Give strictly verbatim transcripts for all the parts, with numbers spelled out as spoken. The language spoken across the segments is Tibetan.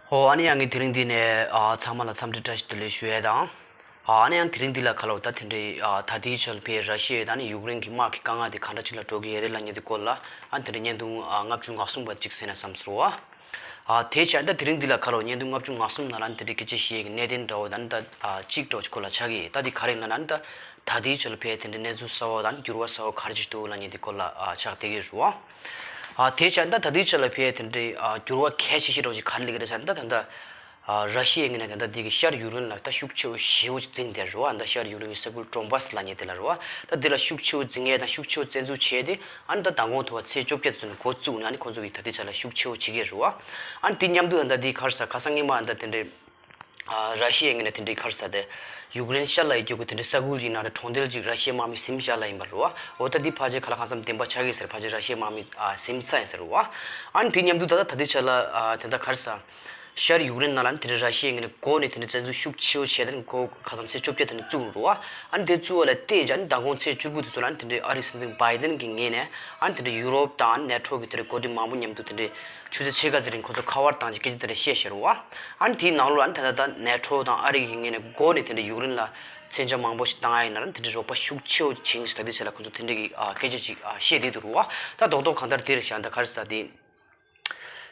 ཨོ་ཨ་ནི་ཡང་ངས་དེ་རིང་འདི་ནས་ཨ་ཚང་མ་ལ་འཚམས་འདྲི་བཀྲ་ཤིས་བདེ་ལེགས་ཞུ་ཡས་དང་། ཨ་ནི་ཡང་དེ་རིང་འདི་ལ་ཁ་ལོ་ད་དེ་འདྲའི་ཨ་ད་ལྟའི་ཆར་ཕའི་ར་ཤི་ཡ་དང་ནི་ཡུཀ་རེན་གྱི་དམག་གི་དཀའ་ངལ་དེ་ག་འདྲ་ཅིག་ལ་འགྲོ་གི་ཡོད་རེད་ལབ་མཁན་དེ་སྐོར་ལ་ཨ་དེ་འདྲའི་བརྙན་ཐུང་ཨ་ལྔ་བཅུ་ང་གསུམ་པ་ཅིག་གསན་ན་བསམ་སོང་བ། ཨ་དེ་བྱས་ད་དེ་རིང་འདི་ལ་ཁ་ལོ་བརྙན་ཐུང་ལྔ་བཅུ་ང་གསུམ་ནང་ལ་ནི་དེ་འདྲའི་སྐད་ཆ་བཤད་ཀྱི་གནད་དོན་འདྲ་བོ་དང་ནི་ད་ཨ་གཅིག་འདྲ་བོ་ཅིག་སྐོར་ལ་ཆགས་ཀྱི་ཡོད། ད་དེ་ག་རེ་ལབ་ན་ནི་ད་ད་ལྟའི་ཆར་ལ་ཕའི་དེ་འདྲའི་གནས་ཚུལ་གསར་བ་དང་འགྱུར་བ་གསར་བ་ག་རེ་ཅིག་འདུག་ལབ་མཁན་དེ་སྐོར་ལ་ཨ་ཆགས་བསྡད་ཀྱི་རེད་བ། ཨ་དེ་བྱས་ད་ད་ལྟའི་ཆར་ལ་ཕའི་དེ་འདྲའི་ཨ་འགྱུར་བ་གལ་ཆེ་ཤོས་འདྲ་བོ་ཅིག་ག་རེ་སླེབས་ཀྱི་རེད་ཟེར་ན་ད་ད་ལྟ་ཨ་ར་ཤི་ཡའི་ངོས་ནས་ད་ལྟ་འདི་གི་ཤར་ཡུཀ་རེན་ལ་ད་ཤུགས་ཆེ་བོ་ཞེ་པོ་ཅིག་འཛིང་བསྡད་རེད་བ། ད་ཤར་ཡུཀ་རེན་གྱི་ས་ཁུལ་ཌོན་བྷ་སི་ལབ་མཁན་དེ་ལ་རེད་བ། ད་འདི་ལ་ཤུགས་ཆེ་བོ་འཛིང་ཡས་དང་ཤུགས་ཆེ་བོ་བཙན་འཛུལ་བྱས་ཏེ་ཨ་ནི་ད་མདང་དགོང་ཐོག་ཚེས་བཅོ་བརྒྱད་ཚོ་ནས་འགོ་བཙུགས་ནས་ཨ་ནི་ཁོང་ཚོ་གིས་ད་ལྟའི་ཆར་ལ་ཤུགས་ཆེ་བོ་བྱེད་ཀྱི་རེད་བ། ཨ་ནི་དེ་མཉམ་དུ་ད་ལྟ་འདི་ག་རེ་ཟ་ཁ་སང་ཉི་མ་ད་དེ་འདྲའི་ཨ་ར་ཤི་ཡའི་ངོས་ནས་དེ་འདྲའི་ག་རེ་ཟ་དེ་ཡུཀ་རེན་ཤར་ལ་ཡོད་རྒྱུ་གི་དེ་འདྲའི་ས་ཁུལ་ཅིག་ནང་ལ་གྲོང་རྡལ་ཅིག་ར་ཤི་ཡའི་དམག་མིས་ཟིན་བཞག་ལབ་ཡིན་པ་རེད་བ། འོ་ད་འདི་ཕལ་ཆེར་ག་ལ་གང་འཚམ་བདེན་པ་ཆགས་ཀྱི་ཟེར། ཕལ་ཆེར་ར་ཤི་ཡའི་དམག་མིས་ཨ་ཟིན་ཚར་ཡིན་ཟེར་བ། ཨ་ནི་དེ་མཉམ་དུ་ད་ལྟ་ད་ལྟའི་ཆར་ལ་ཨ་དེ་འདྲ་ག་རེ་ཟ་ཤར་ཡུཀ་རེན་ནང་ལ་ནི་དེ་འདྲའི་ར་ཤི་ཡའི་ངོས་ནས་འགོ་ནས་དེ་འདྲའི་བཙན་འཛུལ་ཤུགས་ཆེ་བོ་བྱས་ཏེ་ནི་འགོ་ཁ་སང་ཚེས་བཅོ་བརྒྱད་དེ་ནས་བཙུགས་རེད་བ། ཨ་ནི་དེ་བཙུགས་པ་ལ་བལྟས་ཀྱང་ནི་མདང་དགོང་ཚེས་བཅུ་དགུ་དེ་ཚོ་ལ་ནི་དེ་འདྲའི་ཨ་རིའི་སྲིད་འཛིན་བྷའི་ཌེན་གྱི་ངོས་ནས་ཨ་ནི་དེ་འདྲའི་ཡུ་རོབ་དང་ནེ་ཊོ་གི་དེ་འདྲའི་འགོ་ཁྲིད་མང་པོ་མཉམ་དུ་དེ་འདྲའི་ཆུ་ཚོད་ཕྱེད་ཀ་ཙམ་རིང་ཁོ་ཚོ་ཁ་པར་བཏང་བྱས་སྐད་ཆ་དེ་འདྲ་བཤད་བཞག་རེད་བ། ཨ་ནི་དེའི་ནང་ལོགས་ལ་ནི་ད་ལྟ་ད་ནེ་ཊོ་དང་ཨ་རི་གི་ངོས་ནས་འགོ་ནས་དེ་འདྲའི་ཡུཀ་རེན་ལ་མཚོན་ཆ་མང་པོ་ཞིག་བཏང་ཡ་ཡིན་ན་ནི་དེ་འདྲའི་རོགས་པ་ཤུགས་ཆེ་བོ་བྱེད་ཀྱི་ཡིན་ཟེར་ད་ལྟའི་ཆ་ལ་ཁོ་ཚོ་དེ་འདྲའི་གི་ཨ་སྐད་ཆ་ཅིག་ཨ་བཤད་བསྡད་འདུག་རེད་བ། ད་རྡོག་རྡོག་གང་ལྟར་དེ་རེད་ཤག་ད་ག་རེ་ཟ་དེ།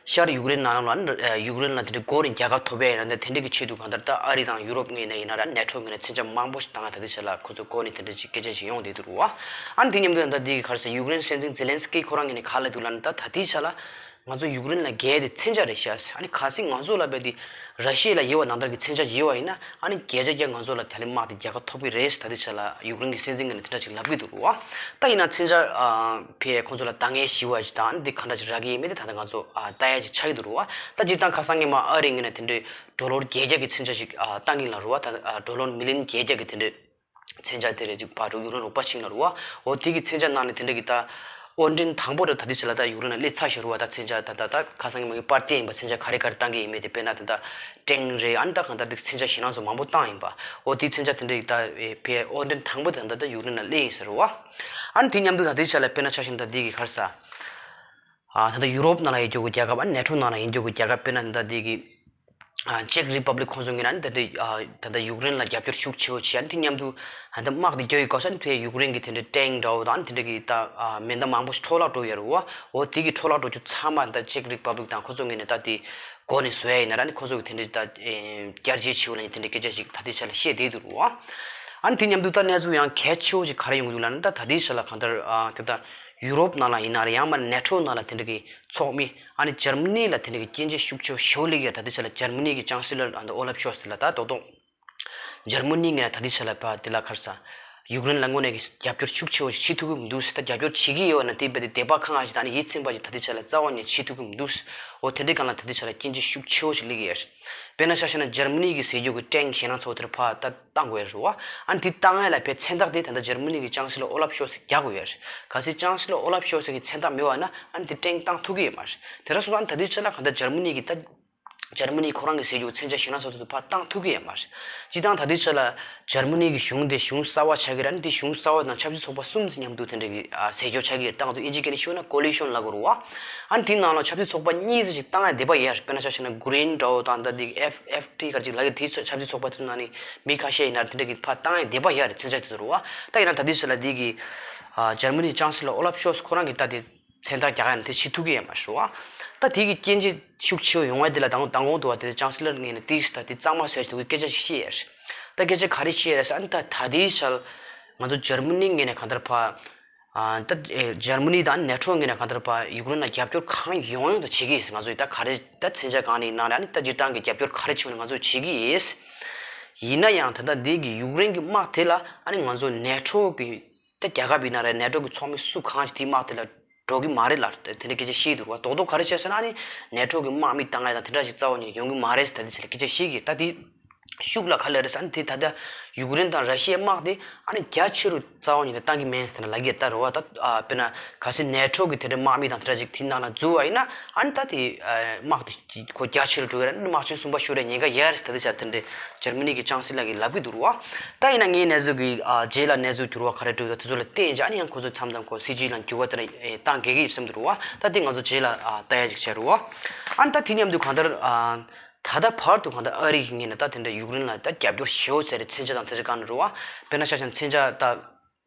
ཤར་ཡུཀ་རེན་ནང་ལ་ཡུཀ་རེན་ལ་དེ་འདྲའི་འགོ་ནས་རྒྱལ་ཁ་ཐོབ་ཡས་ཡིན་ན་དེ་འདྲའི་གི་ཆེད་དུ་གང་ལྟར་ད་ཨ་རི་དང་ཡུ་རོབ་ངོས་ནས་ཡིན་ན་ར་ནེ་ཊོ་ངོས་ནས་མཚོན་ཆ་མང་པོ་ཞིག་བཏང་ཡ་ད་ལྟའི་ཆ་ལ་ཁོ་ཚོ་འགོ་ནས་དེ་འདྲ་ཅིག་སྐད་ཆ་ཞིག་ཡོང་བསྡད་འདུག་རེད་བ། ཨ་ནི་དེ་མཉམ་དུ་ད་ལྟ་འདི་གི་ག་རེ་ཟ་ཡུཀ་རེན་སྲིད་འཛིན་ཛེ་ལན་སི་ཀི་ཁོ་རང་ངོས་ནས་ག་ལབ་འདུག་ལབ་ན་ད་ད་ལྟའི་ཆ་ལ་ང་ཚོ་ཡུཀ་རེན་ལ་རྒྱག་ཡས་དེ་མཚོན་ཆ་རེད་ཤག་ཨ་ནི་གལ་སྲིད་ང་ཚོ་ལ་རྦད་དེ་ར་ཤི་ཡ་ལ་ཡོད་པ་ནང་ལྟར་གི་མཚོན་ཆ་ཡོད་པ་ཡིན་ན་ཨ་ནི་བརྒྱ་ཆ་བརྒྱ་ང་ཚོ་ལ་ད་ལན་དམག་དེ་རྒྱལ་ཁ་ཐོབ་ཀྱི་རེད་ཟེར་ད་ལྟའི་ཆ་ལ་ཡུཀ་རེན་གྱི་སྲིད་འཛིན་ངོས་ནས་དེ་འདྲ་ཅིག་ལབ་ཀྱི་འདུག་རེད་བ། ད་ཡིན་ན་མཚོན་ཆ་ཨ་ཕའི་ཁོང་ཚོ་ལ་ལྡང་ཡས་ཞེ་པོ་ཅིག་དང་ཨ་ནི་འདི་ག་འདྲ་ཅིག་རག་གི་ཡིན་མིན་དེ་ད་ལྟ་ང་ཚོ་ཨ་ལྟ་ཡས་ཅིག་ཆགས་ཀྱི་འདུག་རེད་བ། ད་སྤྱིར་བཏང་ཁ་སང་ཉི་མ་ཨ་རིའི་ངོས་ནས་དེ་འདྲའི་ཌོ་ལར་བརྒྱད་བརྒྱ་གི་མཚོན་ཆ་ཞིག་ཨ་བཏང་གི་ལ་རེད་བ། ད་ཨ་ཌོ་ལར་མི་ལི་ཡོན་བརྒྱད་བརྒྱ་གི་དེ་འདྲའི་མཚོན་ཆ་དེ་རེད་ཅིག་ཕར་ཡུཀ་རེན་རོགས་པ་བྱེད་ལ་རེད་བ། འོ་དེ་གི་མཚོན་ཆ་ནང་ནས་དེ་འདྲ་གི་ད་ཨོར་ཌར་དང་པོ་རེད། ད་དེ་ཆ་ལ་ད་ཡུཀ་རེན་ལ་སླེབས་ཚར་ཤག་རེད་བ། ད་མཚོན་ཆ་ད་ད་ད་ཁ་སང་ཉི་མ་གི་པར་བསྟན་ཡིན་པ། མཚོན་ཆ་ག་རེ་ག་རེ་བཏང་གི་ཡིན་མིན་དེ་དཔེར་ན་ད་ད་ཊེང་རེད། ཨ་ནི་ད་གང་ལྟར་དེ་མཚོན་ཆ་ཞེད་སྣང་ཚོ་མང་པོ་བཏང་ཡིན་པ། འོ་དེ་མཚོན་ཆ་དེ་འདྲ་གི་ད་ཕའི་ཨོར་ཌར་དང་པོ་དེ་ད་ད་ཡུཀ་རེན་ལ་སླེབས་ཡིན་ཟེར་རེད་བ། ཨ་ནི་དེ་མཉམ་དུ་ད་དེ་ཆ་ལ་དཔེར་ན་ཆ་བཞག་ན་ད་དེ་གི་ག་རེ་ཟ། ཨ་ད་ལྟ་ཡུ་རོབ་ནང་ལ་ཡོད་རྒྱུ་གི་རྒྱལ་ཁབ། ཨ་ནེ་ཊོ་ནང་ལ་ཡོད་རྒྱུ་གི་རྒྱལ་ཁབ། དཔེར་ན་ད་ལྟ་འདི་གི་ཨ་ཅེག་རི་པབ་ལིག་ཁོང་ཚོ་ངོས་ནས་ད་ལྟ་ཨ་ད་ལྟ་ཡུཀ་རེན་ལ་རྒྱབ་སྐྱོར་ཤུགས་ཆེ་བོ་བྱས། ཨ་ནི་དེ་མཉམ་དུ་ཨ་ད་དམག་དེ་རྒྱག་ཡོད་སྐབས་སུ་ཨ་ནི་དེ་ཡུཀ་རེན་གི་དེ་འདྲའི་ཊེང་འདྲ་བོ་དང་ཨ་ནི་དེ་འདྲ་གི་ད་ཨ་མེ་མདའ་མང་པོ་ཞིག་འཕྲོ་བརླག་འགྲོ་ཡོད་རེད་བ། འོ་དེ་གི་འཕྲོ་བརླག་འགྲོ་རྒྱུ་ཚང་མ་ད་ཅེག་རི་པབ་ལིག་དང་ཁོང་ཚོ་ངོས་ནས་ད་དེ་འགོ་ནས་བཟོ་ཡ་ཡིན་ན་ར། ཨ་ནི་ཁོང་ཚོ་གི་དེ་འདྲའི་ད་ཨེ་རྒྱལ་སྤྱིའི་ཆེ་བོ་ལ་ནི་དེ་འདྲའི་སྐད་ཆ་ཞིག་ད་ལྟའི་ཆ་ལ་བཤད་བསྡད་འདུག་རེད་བ། ཨ་ནི་དེ་མཉམ་དུ་ད་གནས་ཚུལ་ཡང་གལ་ཆེ་བོ་ཞིག་ག་རེ་ཡོང་གི་འདུག་ལབ་ན་ད་ད་ལྟའི་ཆ་ལ་གང་ལྟར་ཨ་དེ་ད་ཡུ་རོབ་ནང་ལ་ཡིན་ན་རེད། ཡང་མ་ནེ་ཊོ་ནང་ལ་དེ་འདྲ་གི་ཚོགས་མི་ཨ་ནི་འཇར་མ་ནི་ལ་དེ་འདྲ་གི་སྐྱོན་བརྗོད་ཤུགས་ཆེ་བོ་ཞེ་པོ་སླེབས་ཡོད། ད་ལྟའི་ཆ་ལ་འཇར་མ་ནི་གི་ཅང་སི་ལར་ཨ་ད་ཨོ་ལབ་ཤོལ་ཚ་ལ་ད་རྡོག་རྡོག་འཇར་མ་ནི་ངོས་ནས་ད་ལྟའི་ཆ་ལ་ཕར་དེ་ལ་ག་རེ་ཟ། ཡུཀ་རེན་ལ་དངོས་གནས་ཀྱི་རྒྱབ་སྐྱོར་ཤུགས་ཆེ་བོ་ཞིག་བྱེད་ཐུབ་ཀྱི་མི་འདུག་ཟེར། ད་རྒྱབ་སྐྱོར་བྱེད་ཀྱི་ཡོད་ན་དེ་རྦད་དེ་དད་པ་ཁེངས་པ་ཞིག་དང་ཨ་ནི་ཡིད་ཚིམ་པ་ཞིག་ད་ལྟའི་ཆ་ལ་རྩ་བ་ནས་བྱེད་ཐུབ་ཀྱི་མི་འདུག་ཟེར། འོ་དེ་འདྲའི་སྒང་ལ་ད་ལྟའི་ཆ་ལ་སྐྱོན་བརྗོད་ཤུགས་ཆེ་བོ་ཞིག་སླེབས་ཀྱི་ཡོད་རེད། དཔེར་ན་ཆ་བཞག་ན་འཇར་མ་ནི་གི་ཟེར་རྒྱུ་གི་ཊེང་ཞེད་སྣང་ཚ་བོ་དེར་ཕར་ད་བཏང་དགོས་ཡ་རེད་བ། ཨ་ནི་དེ་བཏང་ཡ་ལ་ཕའི་མཚན་རྟགས་དེ་ད་ལྟ་འཇར་མ་ནི་གི་ཅང་སི་ལར་ཨོ་ལབ་ཤོལ་ཚ་རྒྱག་དགོས་ཡ་རེད། གལ་སྲིད་ཅང་སི་ལར་ཨོ་ལབ་ཤོལ་ཚ་གི་མཚན་རྟགས་མེད་པ་ན་ཨ་ནི་དེ་ཊེང་བཏང་ཐུབ་ཀྱི་ཡོད་མ་རེད། དེ་འདྲ་སོང་ཙང་ད་ལྟའི་ཆ་ལ་གང་ལྟར་འཇར་མ་ནི་གི་ད་འཇར་མ་ནི་ཁོ་རང་གི་ཟེར་རྒྱུ་མཚན་ཆ་ཞེད་སྣང་ཚ་བོ་དེ་ཕར་བཏང་ཐུབ་ཀྱི་ཡོད་མ་རེད། སྤྱིར་བཏང་ད་ལྟའི་ཆ་ལ་འཇར་མ་ནི་གི་གཞུང་དེ་གཞུང་གསར་བ་ཆགས་ཀྱི་རེད། ཨ་ནི་དེ་གཞུང་གསར་བ་དང་ཆབ་སྲིད་ཚོགས་པ་གསུམ་མཉམ་དུ་དེ་འདྲ་གི་ཨ་ཟེར་རྒྱུ་ཆགས་ཀྱི་ཡོད། ད་ང་ཚོ་ཨིན་ཇིའི་སྐད་ནས་ཞུས་ན་ཀོ་ལི་ཤོན་ལབ་དགོས་རེད་བ། ཨ་ནི་དེའི་ནང་ལ་ཆབ་སྲིད་ཚོགས་པ་གཉིས་ཙམ་ཞིག་བཏང་ཡ་བསྡད་པ་ཡོད་རེད། དཔེར་ན་ཆ་བཞག་ན་གྷི་རིན་འདྲ་བོ་དང་ད་དེ་ཨེཕ་ཨེཕ་ཊི་ག་རེ་ཅིག་ལབ་ཀྱི་དེའི་ཚོ་ཆབ་སྲིད་ཚོགས་པ་དེ་ནང་ནས་མི་ཁ་ཤས་ཡིན་ན་དེ་འདྲ་གི་ཕར་བཏང་ཡ་བསྡད་པ་ཡོད་རེད། མཚན་ཆ་དེ་ཚོ་རེད་བ། ད་ཡིན་ན་ད་ལྟའི་ཆ་ལ་དེ་གི་ཨ་འཇར་མ་ནི་ཅང་སི་ལར་ཨོ་ལབ་ཤོལ་ཚ་ཁོ་རང་གི་ད་དེ་མཚན་རྟགས་རྒྱག་ཡ་ནི་དེ་བྱེད་ཐུབ་ཀྱི་ཡོད་མ་རེད་བ། ད་དེ་གི་སྐྱོན་བརྗོད་ཤུགས་ཆེ་བོ་ཡོང་བ་དེ་ལ་མདང་མདང་དགོང་དུ་བ་དེ་ཅང་སི་ལར་ངོས་ནས་ཏིས་ད་དེ་གཙང་མ་བཟོས་ཏེ་སྐད་ཆ་ཞིག་བཤད་ཡ་རེད། ད་སྐད་ཆ་ག་རེ་བཤད་ཡ་རེད་ཟེར་ཨ་ནི་ད་ད་དེའི་ཆར་ང་ཚོ་འཇར་མ་ནི་ངོས་ནས་གང་ལྟར་ཕར་ཨ་ད་ཨེ་འཇར་མ་ནི་དང་ནེ་ཊོ་ངོས་ནས་གང་ལྟར་ཕར་ཡུཀ་རེན་ལ་རྒྱབ་སྐྱོར་གང་ཡོང་ཡོང་དུ་བྱེད་ཀྱི་ཡིན། ང་ཚོ་ད་ག་རེ་ད་མཚོན་ཆ་གང་ནས་ཡིན་ན་རེད། ཨ་ནི་ད་སྤྱིར་བཏང་གི་རྒྱབ་སྐྱོར་ག་རེ་བྱེད་ཡོང་ན་ང་ཚོ་བྱེད་ཀྱི་ཡིན། ཡིན་ན་ཡང་ད་ལྟ་འདི་གི་ཡུཀ་རེན་གྱི་དམག་དེ་ལ་ཨ་ནི་ང་ཚོ་ནེ་ཊོ་གི་ད་རྒྱལ་ཁབ་ཡིན་ན་རེད། ནེ་ཊོ་གི་ཚོགས་མི་སུ་གང་ཞིག་དེའི་དམག་དེ་ལ་འགྲོ་གི་མ་རེད་ལ་དེ་འདྲ་སྐད་ཆ་བཤད་འདུག་བ། རྡོག་རྡོག་ག་རེ་བྱས་ཟེར་ན་ཨ་ནི་ནེ་ཊོ་གི་དམག་མི་བཏང་ཡ་དང་དེ་འདྲ་ཞིག་རྩ་བ་ཉིད་ནས་ཡོང་གི་མ་རེད་ཟེར་ད་དེ་ཆ་ལ་སྐད་ཆ་བཤད་ཀྱི། ད་དེ་ཤུགས་ལ་ག་ལ་རེད་ཟེར་ན་དེ་ད་ལྟ་ཡུཀ་རེན་དང་ར་ཤི་ཡའི་དམག་དེ་ཨ་ནི་རྒྱ་ཆེ་རུ་རྩ་བ་ཉིད་ནས་བཏང་གི་མེད་ཟེར་ན་ལབ་ཀྱི་ད་རེད་བ། ད་ཨ་དཔེར་ན་གལ་སྲིད་ནེ་ཊོ་གི་དེ་འདྲའི་དམག་མི་དང་དེ་འདྲ་ཅིག་དེ་ནང་ལ་འཛུལ་བ་ཡིན་ན་ཨ་ནི་ད་དེ་ཨ་དམག་དེ་ཁོ་རྒྱ་ཆེ་རུ་འགྲོ་གི་རེད། ཨ་ནི་དམག་ཆེན་གསུམ་པ་ཤོར་ཡའི་ཉེན་ཁ་ཡོད་རེད་ཟེར་ད་དེ་ཆ་དེ་འདྲའི་འཇར་མ་ནི་གི་ཅང་སི་ལར་གྱིས་ལབ་ཀྱི་འདུག་རེད་བ། ད་ཡིན་ན་ངའི་གནས་ཚུལ་གྱི་ཨ་རྗེས་ལ་གནས་ཚུལ་འགྱུར་བ་ག་རེ་འགྲོ་ཡོད་ད་དེ་ཚོ་ལ་བརྟེན་བྱས་ཨ་ནི་ཡང་ཁོ་ཚོ་མཚམས་མཚམས་ཁོ་སྲིད་ཇུས་ལ་འགྱུར་བ་དེ་འདྲ་ཨེ་བཏང་དགོས་ཀྱི་ཡོད་བསམ་འདུག་རེད་བ། ད་དེ་ང་ཚོ་རྗེས་ལ་ཨ་ལྟ་ཡ་ཅིག་བྱས་རེད་བ། ཨ་ནི་ད་དེ་མཉམ་དུ་གང་ལྟར་ཨ། ད་ལྟ་བར་དུ་གང་ལྟར་ཨ་རི་གི་ངོས་ནས་ད་དེ་འདྲ་ཡུཀ་རེན་ལ་ད་རྒྱབ་སྐྱོར་ཞེ་པོ་བྱས་རེད། མཚོན་ཆ་དང་དེ་འདྲ་བཀག་ནས་རེད་བ། དཔེར་ན་ཆ་བཞག་ན་མཚོན་ཆ་ད་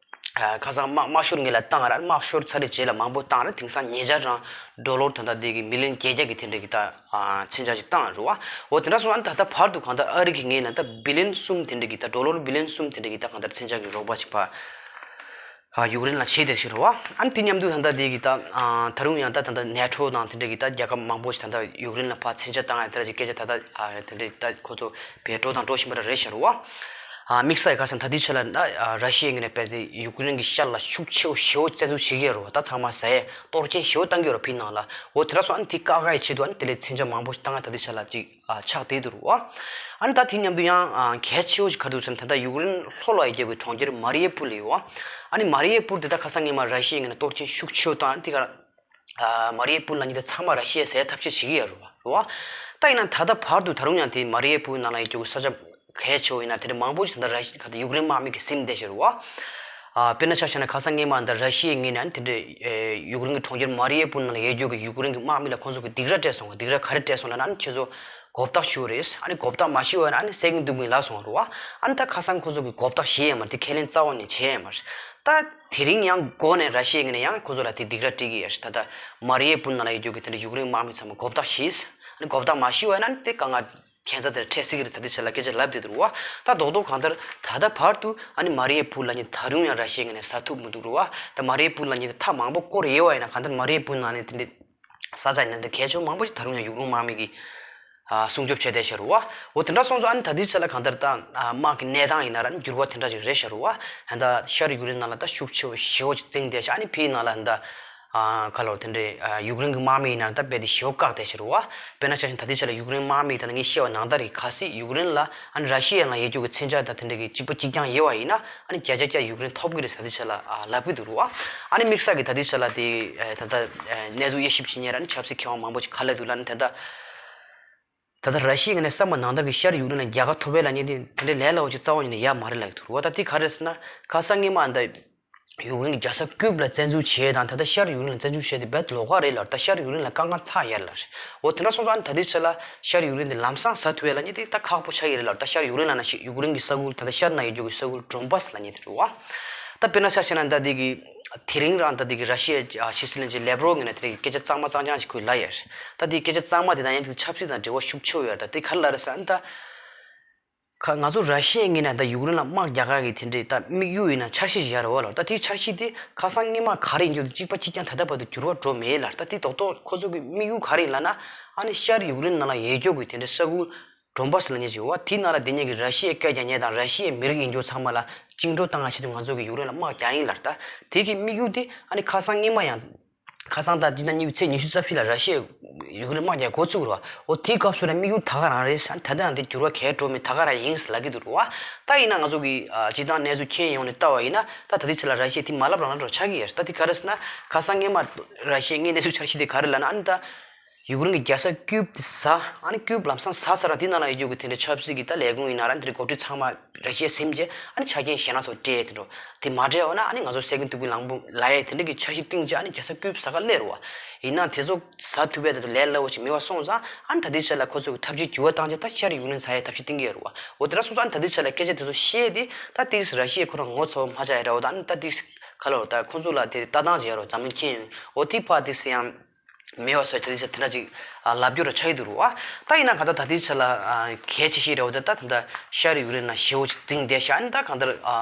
ཁ་སང་དམག་དམག་ཤོར་ངེས་ལ་བཏང་ར། དམག་ཤོར་ཚར་རེ་རྗེས་ལ་མང་པོ་བཏང་ར། དེང་སང་ཉེ་ཆར་རང་ཌོ་ལར་ད་ལྟ་དེ་གི་མི་ལི་ཡོན་བརྒྱད་བརྒྱ་གི་དེ་འདྲ་གི་ད་མཚོན་ཆ་ཞིག་བཏང་རེད་བ། འོ་དེ་འདྲ་སོང་ཙང་ད་ལྟ་བར་དུ་གང་ལྟར་ཨ་རི་གི་ངོས་ནས་ད་བི་ལི་ཡོན་གསུམ་དེ་འདྲ་གི་ད་ཌོ་ལར་བི་ལི་ཡོན་གསུམ་དེ་འདྲ་གི་ད་གང་ལྟར་མཚོན་ཆ་གི་རོགས་པ་ཞིག་ཕར་ཡུཀ་རེན་ལ་བྱས་བསྡད་ཤག་རེད་བ། ཨ་ནི་དེ་མཉམ་དུ་ད་ལྟ་དེ་གི་ད་ད་རུང་ཡང་ད་ད་ལྟ་ནེ་ཊོ་དང་དེ་འདྲ་གི་ད་རྒྱལ་ཁབ་མང་པོ་ཞིག་ད་ལྟ་ཡུཀ་རེན་ལ་ཕར་མཚོན་ཆ་བཏང་ཡ་དེ་འདྲ་ཅིག་སྐད་ཆ་ད་ལྟ་དེ་འདྲ་ད་ཁོ་ཚོ་བེད་སྤྲོད་དང་འགྲོ་བཞིན་པ་རེད་ཤག་རེད་བ། དམིགས་བསལ་ཁ་སང་ད་ལྟའི་ཆ་ལ་ད་ར་ཤི་ཡའི་ངོས་ནས་རྦད་དེ་ཡུཀ་རེན་གྱི་ཤར་ལ་ཤུགས་ཆེ་བོ་ཞེ་པོ་བཙན་འཛུལ་བྱེད་ཀྱི་ཡོད་རེད་བ། ད་ཚང་མ་ཟ་ཡས་གཏོར་སྐྱོན་ཞེ་པོ་བཏང་གི་ཡོད་རེད་བ་ཕི་ནང་ལ། འོ་དེ་འདྲ་སོང་ཨ་ནི་དེ་བཀག་ཡའི་ཆེད་དུ་ཨ་ནི་དེ་ལས་མཚོན་ཆ་མང་པོ་ཞིག་བཏང་ཡ་ད་ལྟའི་ཆ་ལ་ཅིག་ཨ་ཆགས་བསྡད་འདུག་རེད་བ། ཨ་ནི་ད་དེ་མཉམ་དུ་ཡང་ཨ་གལ་ཆེ་བོ་ཞིག་ག་རེ་འདུག་ཟེར་ན་ད་ལྟ་ཡུཀ་རེན་ལྷོ་ལ་ཡོད་རྒྱུ་གི་གྲོང་ཁྱེར་མ་རི་ཡེ་པུ་ལི་ཡོད་བ། ཨ་ནི་མ་རི་ཡེ་པུ་ལི་དེ་ད་ཁ་སང་ཉི་མ་ར་ཤི་ཡའི་ངོས་ནས་གཏོར་སྐྱོན་ཤུགས་ཆེ་བོ་བཏང་། ཨ་ནི་དེ་ག་ཨ་མ་རི་ཡེ་པུ་ལི་ལབ་མཁན་དེ་ཚང་མ་ར་ཤི་ཡས་ཟ་ཡའི་ཐབས་ཤེས་བྱེད་ཀྱི་ཡོད་རེད་བ། རེད་བ། ད་ཡིན་ན་ད་ལྟ་བར་དུ་ད་རུང་ཡང་དེ་མ་རི་ཡེ་པུ་ལི་ནང་ལ་ཡོད་རྒྱུ་གི་ས་ཆ་གལ་ཆེ་བོ་ཡིན་ན་དེ་འདྲ་མང་པོ་ཞིག་ད་ལྟ་ར་ཤི་ག་ད་ཡུཀ་རེན་དམག་མི་གིས་ཟིན་བསྡད་ཤག་རེད་བ། ཨ་དཔེར་ན་ཆ་བཞག་ན་ཁ་སང་སྔོན་མ་ད་ར་ཤི་ཡའི་ངོས་ནས་ཨ་ནི་དེ་འདྲའི་ཨེ་ཡུཀ་རེན་གྱི་གྲོང་ཁྱེར་མ་རི་ཡེ་པུ་ལི་ནང་ལ་ཡོད་རྒྱུ་གི་ཡུཀ་རེན་གྱི་དམག་མི་ལ་ཁོང་ཚོ་གིས་སྡིགས་ར་སྤྲད་སོང་བ། སྡིགས་ར་ག་རེ་སྤྲད་སོང་ལབ་ན་ཨ་ནི་ཁྱེད་ཚོ་མགོ་བཏགས་ཞུ་རེད། ཨ་ནི་མགོ་བཏགས་མ་ཞུ་བ་ཡིན་ན་ཨ་ནི་བསད་གི་འདུག་མིན་ལབ་སོང་བ་རེད་བ། ཨ་ནི་ད་ཁ་སང་ཁོ་ཚོ་གིས་མགོ་བཏགས་བྱས་ཡོད་མ་རེད། དེ་ཁས་ལེན་རྩ་བ་ནས་བྱས་ཡོད་མ་རེད། ད་དེ་རིང་ཡང་མགོ་ནས་ར་ཤི་ཡའི་ངོས་ནས་ཡང་ཁོ་ཚོ་ལ་དེ་སྡིགས་ར་སྤྲད་ཀྱི་ཡོད་རེད། ད་ལྟ་མ་རི་ཡེ་པུ་ལི་ནང་ལ་ཡོད་རྒྱུ་གི་དེ་འདྲ་ཡུཀ་རེན་དམག་མི་ཚང་མ་མགོ་བཏགས་བྱས། ཨ་ནི་མགོ་བཏགས་མ་ཞུ་བ་ཡིན་ན་ཨ་ནི་དེ་དཀའ་ངལ་ཁྱད་མཚར་དེ་འཕྲད་སྲིད་ཀྱི་རེད། ད་ལྟའི་ཆ་ལ་སྐད་ཆ་ལབ་བསྡད་འདུག་རེད་བ། ད་རྡོག་རྡོག་གང་ལྟར་ད་ལྟ་བར་དུ་ཨ་ནི་མ་རི་ཡེ་པུ་ལི་ལབ་མཁན་ད་རུང་ཡང་ར་ཤི་ཡའི་ངོས་ནས་ཟ་ཐུབ་མི་འདུག་རེད་བ། ད་མ་རི་ཡེ་པུ་ལི་ལབ་མཁན་ད་མཐའ་མང་པོ་བསྐོར་ཡོད་པ་ཡིན་ན་གང་ལྟར་མ་རི་ཡེ་པུ་ལི་ནང་ནས་དེ་འདྲའི་ས་ཆ་ཡིན་ན་འདི་གལ་ཆེ་བོ་མང་པོ་ཞིག་ད་རུང་ཡང་ཡུཀ་རེན་དམག་མི་གིས་ཨ་སྲུང་སྐྱོབ་བྱས་བསྡད་ཤག་རེད་བ། འོ་དེ་འདྲ་སོང་ཙང་ཨ་ནི་ད་ལྟའི་ཆ་ལ་གང་ལྟར་ད་ཨ་དམག་གི་གནས་སྟངས་ཡིན་ན་ར་ནི་འགྱུར་བ་དེ་འདྲ་ཞིག་རེད་ཤག་རེད་བ། ད་ལྟ་ཤར་ཡུཀ་རེན་ནང་ལ་ད་ཤུགས་ཆེ་བོ་ཞེ་པོ་ཅིག་བཏིང་བསྡད་ཤག་ཨ་ནི་ཕིའི་ནང་ལ་ད་ཨ་ག་ལབ་དེ་འདྲའི་ཨ་ཡུཀ་རེན་གྱི་དམག་མི་ཡིན་ན་ད་རྦད་དེ་ཞེ་པོ་བཀག་བསྡད་ཤག་རེད་བ། དཔེར་ན་ཆ་བཞག་ན་ད་ལྟའི་ཆ་ལ་ཡུཀ་རེན་དམག་མི་ད་ལྟ་ངས་བཤད་པ་ནང་ལྟར་རེད། གལ་སྲིད་ཡུཀ་རེན་ལ་ཨ་ནི་ར་ཤི་ཡ་ནང་ཡོད་རྒྱུ་གི་མཚོན་ཆ་དང་དེ་འདྲ་གི་གཅིག་པ་གཅིག་རྐྱང་ཡོད་པ་ཡིན་ན་ཨ་ནི་བརྒྱ་ཆ་བརྒྱ་ཡུཀ་རེན་ཐོབ་ཀྱི་རེད་ཟེར་ད་ལྟའི་ཆ་ལ་ཨ་ལབ་ཀྱི་འདུག་རེད་བ། ཨ་ནི་དམིགས་བསལ་གྱི་ད་ལྟའི་ཆ་ལ་དེ་ཨ་ད་ལྟ་ཨ་གནས་ཚུལ་དབྱེ་ཞིབ་བྱེད་མཁན་ར་ནི་ཆབ་སྲིད་མཁས་དབང་མང་པོ་ཞིག་ག་ལབ་འདུག་ལབ་ན་ད་ལྟ་ད་ལྟ་ར་ཤི་ཡའི་ངོས་ནས་བསམ་པ་ནང་ལྟར་གྱི་ཤར་ཡུཀ་རེན་ལ་རྒྱལ་ཁ་ཐོབ་པ་ལབ་མཁན་དེ་དེ་འདྲའི་ལས་སླ་བོ་ཅིག་རྩ་བ་ཉིད་ནས་ཡོད་མ་རེད་ལབ་ཀྱི་འདུག་རེད་བ། ད་དེ་ག་རེ་ཟེར་ན་ཁ་སང་སྔོན་མ་ད་ཡུཀ་རེན་གྱི་རྒྱལ་ས་ཀིབ་ལ་བཙན་འཛུལ་བྱས་དང་ད་ལྟ་ཤར་ཡུཀ་རེན་ལ་བཙན་འཛུལ་བྱས་དེ་རྦད་ལོགས་ཀ་རེད་ལབ། ད་ཤར་ཡུཀ་རེན་ལ་དཀའ་ངལ་ཚ་ཡོད་ལབ་རེད། འོ་དེ་འདྲ་སོང་ཙང་ཨ་ནི་ད་ལྟའི་ཆ་ལ་ཤར་ཡུཀ་རེན་དེ་ལམ་སང་ཟ་ཐུབ་ཡ་ལབ་མཁན་དེ་ད་ཁག་པོ་ཆགས་ཀྱི་རེད་ལབ། ད་ཤར་ཡུཀ་རེན་ལབ་ན་ཤི་ཡུཀ་རེན་གྱི་ས་ཁུལ་ད་ལྟ་ཤར་ན་ཡོད་རྒྱུ་གི་ས་ཁུལ་ཌོན་བྷ་སི་ལབ་མཁན་དེ་རེད་བ། ད་དཔེར་ན་ཆ་བཞག་ན་ད་དེ་གི་དེ་རིང་རང་ད་དེ་གི་ར་ཤི་ཡའི་ཕྱི་སྲིད་བློན་ཆེན་ལེབ་རོབ་ངོས་ནས་དེ་རིང་སྐད་ཆ་གཙང་མ་གཙང་རྐྱང་ཞིག་ཁོས་ལབ་ཡོད་རེད། ད་དེ་སྐད་ཆ་གཙང་མ་དེ་དང་ཡང་དེ་ཆབ་སྲིད་དང་འབྲེལ་བ་ཤུགས་ཆེ་བོ་ཡོད་རེད། ད་དེ་ག་རེ་ལབ་རེད་ཟེར་ན་ད། ཁ་ང་ཚོ་ར་ཤི་ཡའི་ངོས་ནས་ད་ཡུཀ་རེན་ལ་དམག་རྒྱག་ག་གི་དེ་འདྲའི་ད་དམིགས་ཡུལ་ཡིན་ན་འཆར་གཞི་ཞིག་ཡོད་རེད་བ་ལབ། ད་དེའི་འཆར་གཞི་དེ་ཁ་སང་སྔོན་མ་ག་རེ་ཡིན་རྒྱུ་དེ་གཅིག་པ་གཅིག་རྐྱང་ད་ལྟ་བར་དུ་འགྱུར་བ་འགྲོ་མེད་ལབ། ད་དེ་རྡོག་རྡོག་ཁོ་ཚོ་གི་དམིགས་ཡུལ་ག་རེ་ཡིན་ལབ་ན་ཨ་ནི་ཤར་ཡུཀ་རེན་ནང་ལ་ཡོད་རྒྱུ་གི་དེ་འདྲའི་ས་ཁུལ་ཌོན་བྷ་སི་ལབ་མཁན་ཅིག་ཡོད་བ། དེའི་ནང་ལ་དེ་གཉིས་ཀྱི་ར་ཤི་ཡའི་སྐད་རྒྱག་མཁན་དང་ར་ཤི་ཡའི་མི་རིགས་ཡིན་རྒྱུ་ཚང་མ་ལ་བཅིངས་འགྲོལ་བཏང་ཡ་ཆེད་དུ་ང་ཚོ་གི་ཡུཀ་རེན་ལ་དམག་རྒྱག་ཡིན་ལབ། ད་དེ་གི་དམིགས་ཡུལ་དེ་ཨ་ནི་ཁ་སང་སྔོན་མ་ཡང་ཁ་སང་ད་སྤྱི་ཟླ་གཉིས་པའི་ཚེས་ཉི་ཤུ་རྩ་བཞི་ལ་ར་ཤི་ཡས་ཡུཀ་རེན་དམག་རྒྱག་འགོ་བཙུགས་རེད་བ། འོ་དེའི་སྐབས་སུ་ལ་དམིགས་ཡུལ་ད་ག་རང་རེད་ཟེར། ད་ལྟའང་དེ་འགྱུར་བ་གས་འགྲོ་མེད། ད་ག་རང་ཡིན་ཟེར་ལབ་ཀྱི་འདུག་རེད་བ། ད་ཡིན་ན་ང་ཚོ་གི་ཨ་སྤྱི་བཏང་གནས་ཚུལ་མཁྱེན་ཡོང་ནས་ལྟ་བ་ཡིན་ན་ད་ད་ལྟའི་ཆ་ལ་ར་ཤི་ཡས་དེ་མ་ལབ་རང་ལབ་འདྲ་ཆགས་ཀྱི་ཡོད་རེད། ད་དེ་ག་རེ་ཟེར་ན་ཁ་སང་སྔོན་མ་ར་ཤི་ཡས་དངོས་གནས་ཚུལ་འཆར་གཞི་དེ་ག་རེ་ལབ་ན་ཨ་ནི་ད་ཡུཀ་རེན་གྱི་རྒྱལ་ས་ཀིབ་དེ་ཟ། ཨ་ནི་ཀིབ་ལམ་སང་ཟ་ཚར་ར་དེ་ནང་ལ་ཡོད་རྒྱུ་གི་དེ་འདྲའི་ཆབ་སྲིད་ཀྱི་ད་ལས་ཁུངས་ཡིན་ན་ར་དེ་འདྲའི་འགོ་ཁྲིད་ཚང་མ་ར་ཤི་ཡས་ཟིན་རྗེས་ཨ་ནི་ཆ་རྐྱེན་གཞན་སྣ་ཚོགས་སྤྲད་དེ་འགྲོ། དེ་མ་སྤྲད་འོ་ན་ཨ་ནི་ང་ཚོ་བསད་གི་གཏུབ་གི་ལངས་པོ་ལབ་ཡས་དེ་འདྲ་གི་འཆར་གཞི་བཏིང་རྗེས་ཨ་ནི་རྒྱལ་ས་ཀིབ་ཟ་ག་སླེབས་རེད་བ། ཡིན་ན་དེ་ཚོ་ཟ་ཐུབ་པའི་དེ་ཚོ་ལས་སླ་བོ་ཞིག་མེད་པ་སོང་ཙང་ཨ་ནི་ད་ལྟའི་ཆ་ལ་ཁོ་ཚོ་གི་ཐབས་ཇུས་འགྱུར་བ་བཏང་རྗེས་ད་ཤར་ཡུཀ་རེན་ཟ་ཡས་ཐབས་ཇུས་བཏིང་གི་ཡོད་རེད་བ། འོ་དེ་འདྲ་སོང་ཙང་ཨ་ནི་ད་ལྟའི་ཆ་ལ་སྐད་ཆ་དེ་ཚོ་བཤད་དེ་ད་ཏིག་ར་ཤི་ཡས་ཁོ་རང་ངོ་ཚ་བ་མ་ཆགས་ཡ་རེད་བ། ད་ཨ་ནི་ད་ཏིག་ག་ལབ་ད་ཁོ་ཚོ་ལ་དེ་ལྟ་སྟངས་ཅིག་ཡོད་རེད་བ། འཛམ་གླིང་མཁྱེན་ཡོང་འོ་དེ་ཕར་ཏིག་སེ་ཡང་། མེད་པ་བཟོས་དེ་འདྲ་དེ་འདྲ་ཅིག་ཨ་ལབ་རྒྱུ་ར་ཆགས་ཀྱི་འདུག་རེད་བ། ད་ཡིན་ན་ག་ད་ད་ལྟའི་ཆ་ལ་ཨ་གལ་ཆེ་ཤོས་རེད་བ། ད་ད་ད་ལྟ་ཤར་ཡུཀ་རེན་ནང་ཞེ་པོ་ཅིག་བཏིང་བསྡད་ཤག་ཨ་ནི་ད་གང་ལྟར་ཨ་